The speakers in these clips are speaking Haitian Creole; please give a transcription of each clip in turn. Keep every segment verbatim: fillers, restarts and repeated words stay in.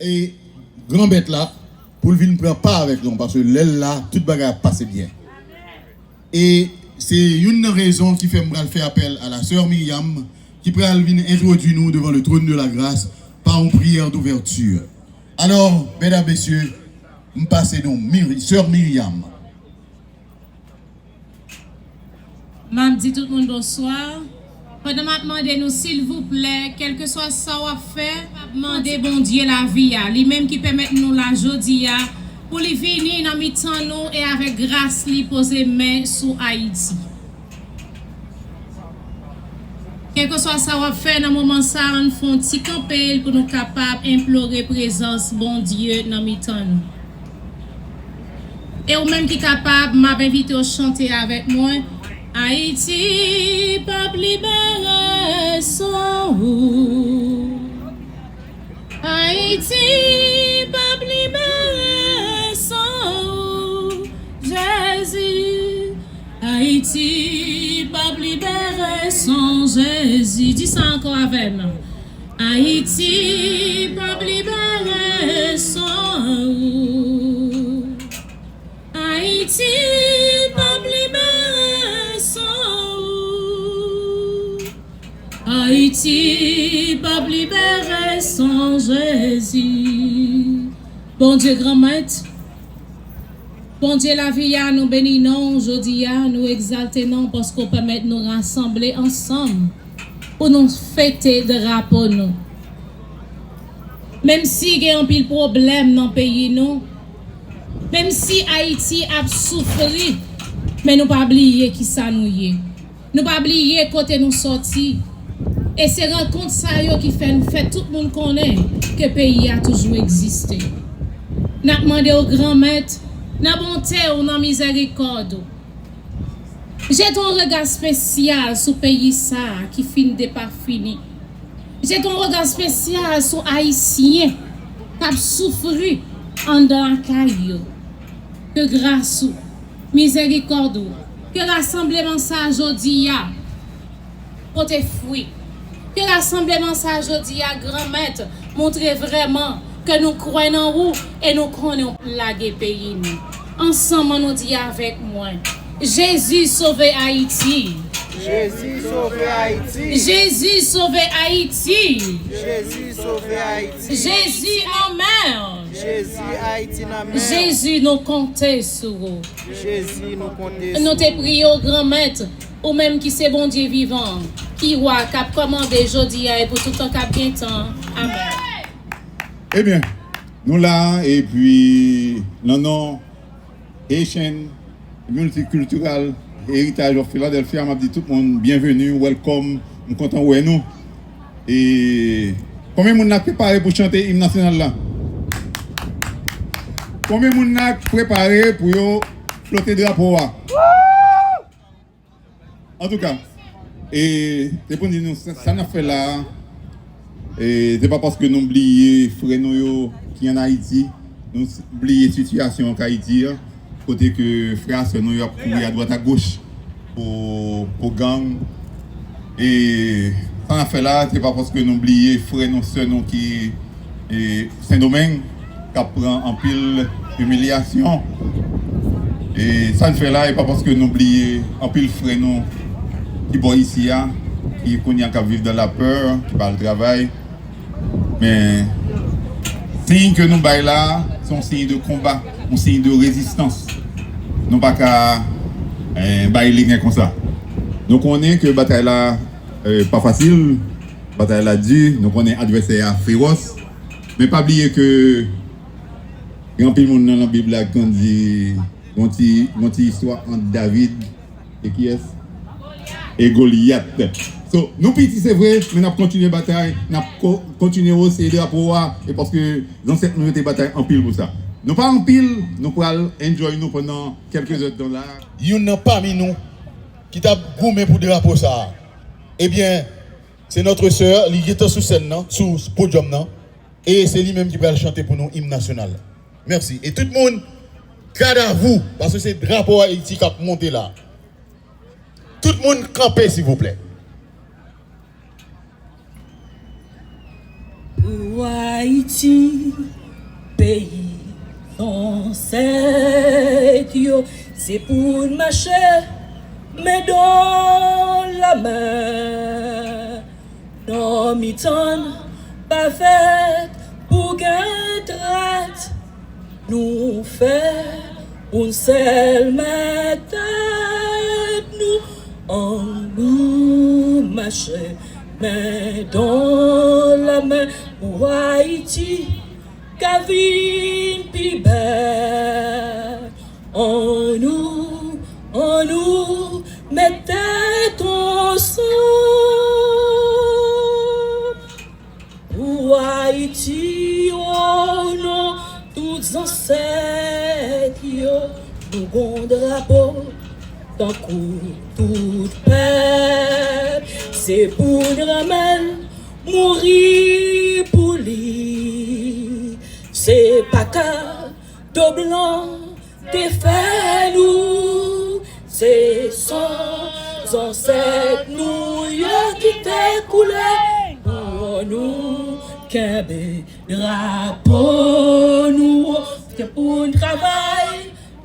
e Granmèt la pou l vin pran pa avèk nou, paske lè l la, tout bagay ap pase byen. E se youn nan rezon ki fè m pral fè apèl a la sè Miriam, ki pral vin entwodui nou devan le trône de la grâce pa yon priyè d'ouverture. Alò, medam, mesye, m pase nou Miri-, sè Miriam. M ap di tout moun bonswa. Pandan m ap mande nou, silvouplè, kèlkeswa sa w ap fè, mande Bondye lavi a, li menm ki pèmèt nou la jodi a, pou li vini nan mitan nou e avèk gras li poze men sou Ayiti. Kèlkeswa sa w ap fè nan moman sa a, ann fè yon ti kanpe pou nou kapab enplore prezans Bondye nan mitan nou. E ou menm ki kapab, m ap envite w chante avèk mwen. Ayiti p ap libere san ou. Ayiti p ap libere san ou, Jezi. Ayiti p ap libere san Jezi. Di sa ankò avè m. Ayiti p ap libere san ou. Ayiti p ap libere san ou. Ayiti p ap libere san Jezi. Bondye Granmèt, Bondye lavi a, nou beni non w jodi a, nou egzalte non w paske w pèmèt nou rasanble ansanm pou nou fete drapo nou. Menm si gen anpil pwoblèm nan peyi nou, menm si Ayiti ap soufri, men nou pa bliye kisa nou ye. Nou pa bliye kote nou sòti. E se rankont sa yo ki fè n fè tout moun konnen ke peyi a toujou egziste. N ap mande w, Granmèt, nan bonte w, nan mizèrikòd ou, jete yon rega espesyal sou peyi sa a ki fin depafini. Jete yon rega espesyal sou Ayisyen k ap soufri anndan lakay yo. Ke gras ou, mizèrikòd ou, ke rasanbleman sa a jodi a pote fwi. Ke rasanbleman sa a jodi a, Granmèt, montre vrèman ke nou kwè nan ou e nou konnen w p lage peyi nou. Ansanm, ann nou di avèk mwen, Jezi sove Ayiti. Jezi sove Ayiti. Jezi sove Ayiti. Jezi sove Ayiti. Jezi nan men w. Jezi, Ayiti nan men w. Jezi, nou konte sou ou. Jezi, nou konte sou ou. Nou te priye w, Granmèt, ou menm ki se Bondye vivan, ki wa, k ap kòmande jodi a e pou tout tan k ap gen tan. Amèn. Ebyen, nou la, epi nan non Haitian Multicultural Heritage of Philadelphia, m ap di tout moun byenveni, welcome, m kontan wè nou. E konbyen moun la k prepare pou chante im nasyonal la? Konbyen moun la k prepare pou yo flote drapo a? Antouka, e, se pou n di nou, sa, sa n ap fè la a, e, se pa paske nou bliye frè nou yo ki ann Ayiti, nou s-, bliye sitiyasyon k Ayiti a, kote ke frè a sè nou yo ap kouri adwat agoch pou, pou gang. E sa n ap fè la a, se pa paske nou bliye frè nou, sè nou ki e, Sendomeng, k ap pran anpil imilyasyon. E sa n fè la, e pa paske nou bliye anpil frè nou ki bò isi a, ki kounye a k ap viv dan lapè, ki pa al travay. Men, siy ke nou bay la, se yon siy de konba, yon siy de rezistans. Nou pa ka, eh, bay legen konsa. Nou konnen ke batay la, eh, pa fasil, batay la di, nou konnen advèsè a fewòs. Men pa bliye ke gen anpil moun nan, nan Bib la ki konn di, gon ti, gon ti istwa ant David e kiyès? E Golyat. So, nou piti, se vre, men n ap kontinye batay, n ap ko-, kontinye wose drapo a, e paske zansèt nou yo te batay anpil pou sa. Nou pa anpil, nou pral enjoy nou pandan kèlke zè tan la. Youn nan pami nou ki t ap goumen pou drapo sa a. Ebyen, se notre sœur, li gentan sou sèn nan, sou podyòm nan, e se li menm ki pral chante pou nou im nasyonal la. Mèsi. E tout moun, gad a vou, paske se drapo Ayiti k ap monte la. Tout moun kanpe, silvouplè. Ayiti, peyi zansèt yo, se pou n mache men dan lamen. Nan mitan n pa fèt pou gen trèt. Nou fè pou n sèl mèt tèt nou. Annou mache men dan lamen pou Ayiti ka vin pi bèl. Annou, annou met tèt ansanm pou Ayiti, o non tout zansèt yo, nou gon drapo tankou tout pèp. Se pou n renmen l, mouri pou li. Se pa kado blan te fè nou, se san zansèt nou yo ki te koule pou nou kenbe drapo nou. Se pou n travay,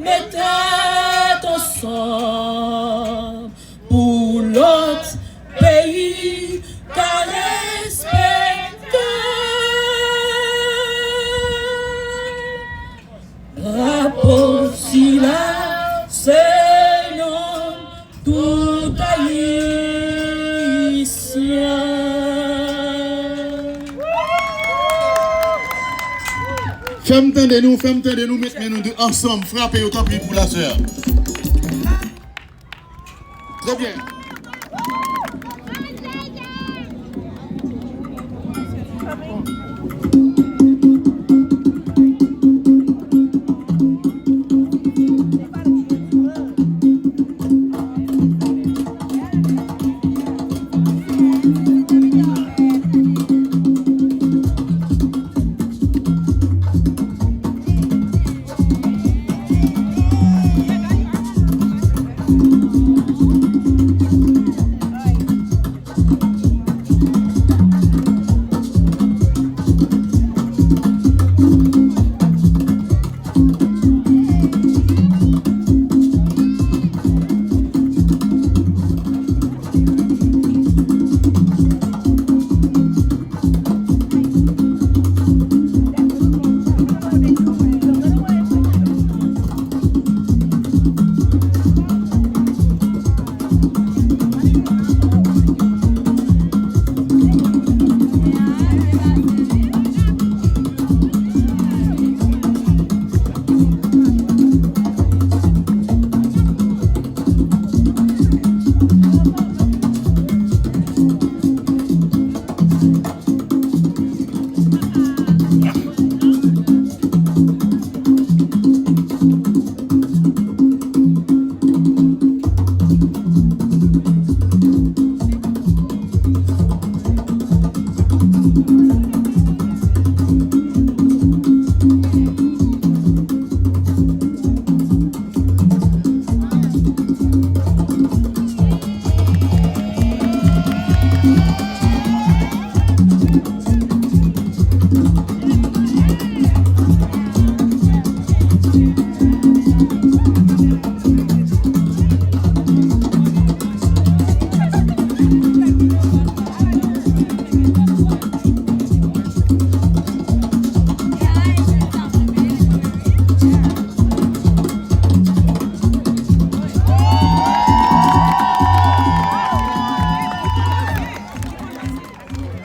met tèt ansanm pou lòt peyi ka respekte. Drapo sila se non tout Ayisyen. Fè m tande nou, fè m tande nou, met men nou de ansanm, frape yo, tanpri, pou la sè. Très bien.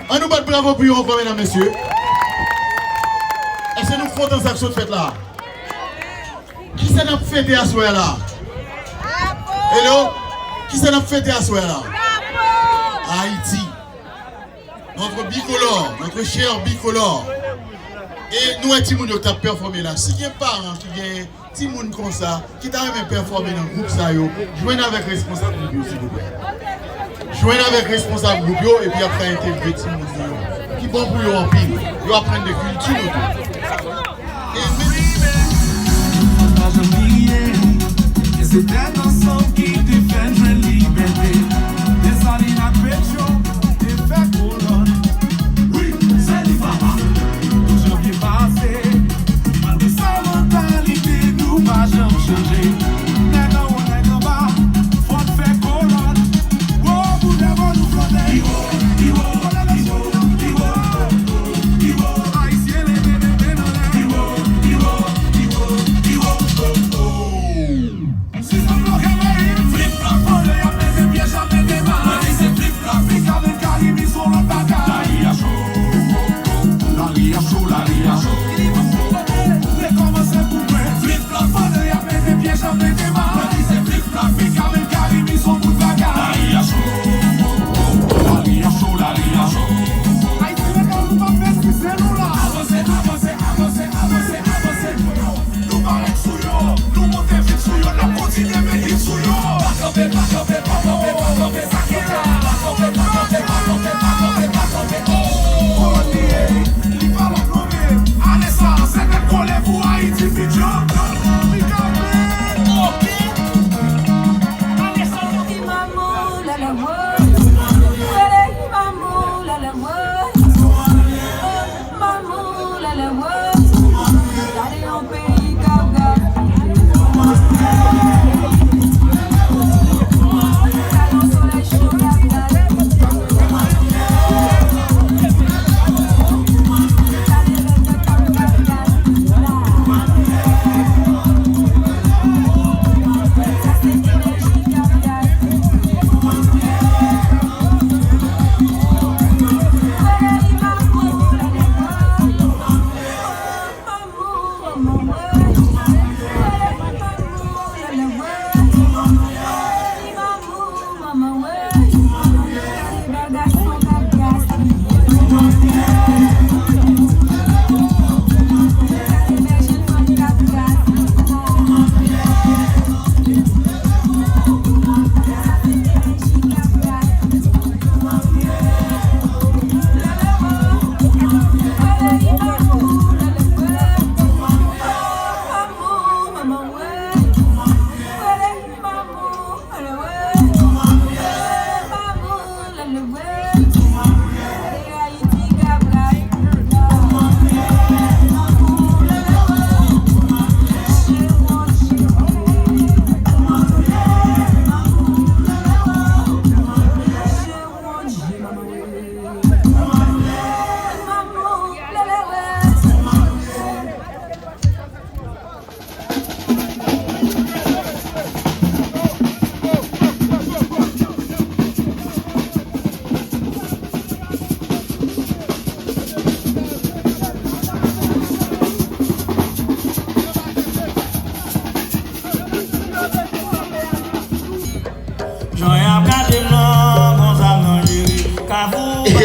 An nou bat bravo pou yo ankò, medam, mesye. Èske nou kontan sa k sot fèt la? Kisa n ap fete aswè a la? Hello? Kisa n ap fete aswè a la? Ayiti. Notre bicolore, notre cher bicolore. E nou wè timoun yo k t ap pèfòme la. Si gen paran ki gen timoun konsa, ki ta renmen pèfòme nan gwoup sa yo, jwenn avèk responsab gwoup yo, silvouplè. Jwenn avèk responsab gwoup yo, epi y ap ka entegre timoun yo, ki bon pou yo anpil. Yo aprann de kilti nou tou. E men- Pa janm bliye, e se tèt ansanm ki te fè n jwenn libète. Desalin ak Petyon te fè kolòn. Wi, se li papa.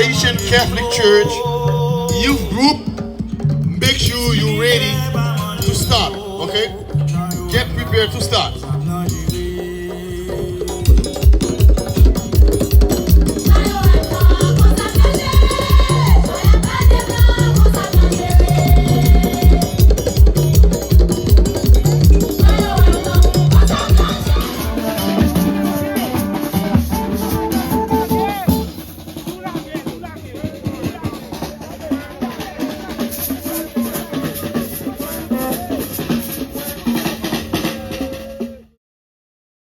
Haitian Catholic Church youth group, make sure you ready to start, okay? Get prepared to start.